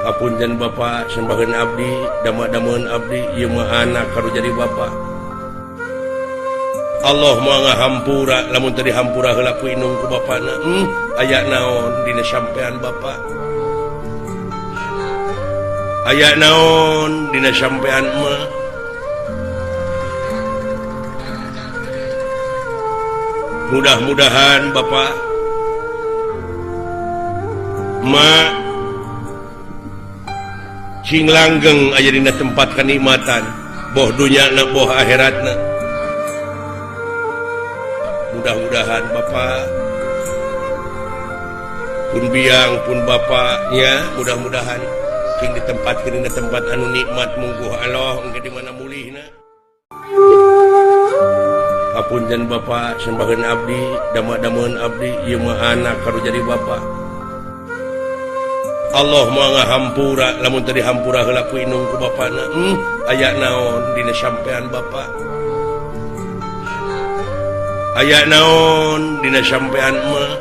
Hapunten Bapak sembaheun abdi dama-dameun abdi ieu mah anak karu jadi bapak. Allah moal ngahampura lamun teu dihampura heula ku indung ku bapana. Aya naon dina sampean bapak? Aya naon dina sampean emak? Mudah-mudahan bapak emak cing langgeng aya dina tempat kenikmatan boh dunyana boh akhiratna. Mudah-mudahan bapak pun biang pun bapaknya mudah-mudahan cing ditempatkeun dina tempat anu nikmat mungguh Allah engke di mana mulihna. Hapunten Bapak sembaheun abdi dama-dameun abdi ieu mah anak karu jadi bapak. Allah moal ngahampura lamun teu dihampura heula ku indung ku bapana. Aya naon dina sampean bapak? Aya naon dina sampean emak?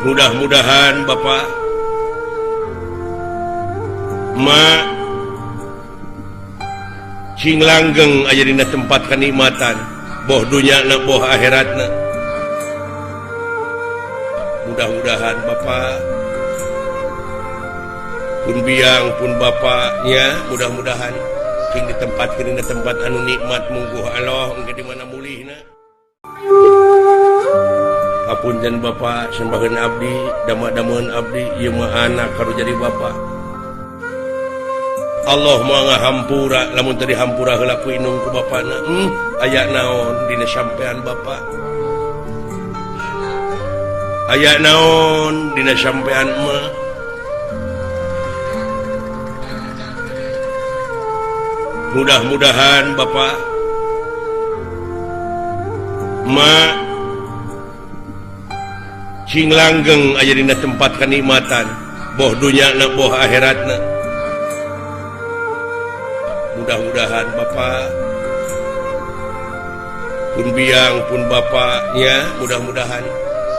Mudah-mudahan bapak emak cing langgeng aya dina tempat kenikmatan boh dunyana boh akhiratna. Mudah-mudahan bapak pun biang pun bapaknya mudah-mudahan cing ditempatkeun dina tempat anu nikmat mungguh Allah engke di mana mulihna. Hapunten Bapak sembaheun abdi dama-dameun abdi ieu mah anak karu jadi bapak. Allah moal ngahampura lamun teu dihampura heula ku indung ku bapana. Aya naon dina sampean bapak? Aya naon dina sampean emak? Mudah-mudahan bapak emak cing langgeng aya dina tempat kenikmatan boh dunyana boh akhiratna. Mudah-mudahan bapak pun biang pun bapaknya mudah-mudahan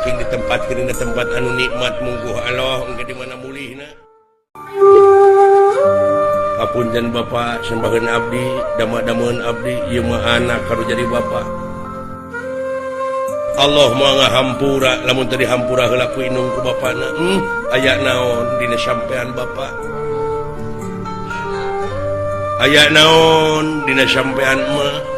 cing ditempatkeun dina tempat anu nikmat mungguh Allah engke di mana mulihna. Hapunten Bapak sembaheun abdi dama-dameun abdi ieu mah anak karu jadi bapak. Allah moal ngahampura lamun teu dihampura heula ku indung ku bapana. Aya naon dina sampean bapak? Aya naon dina sampean emak?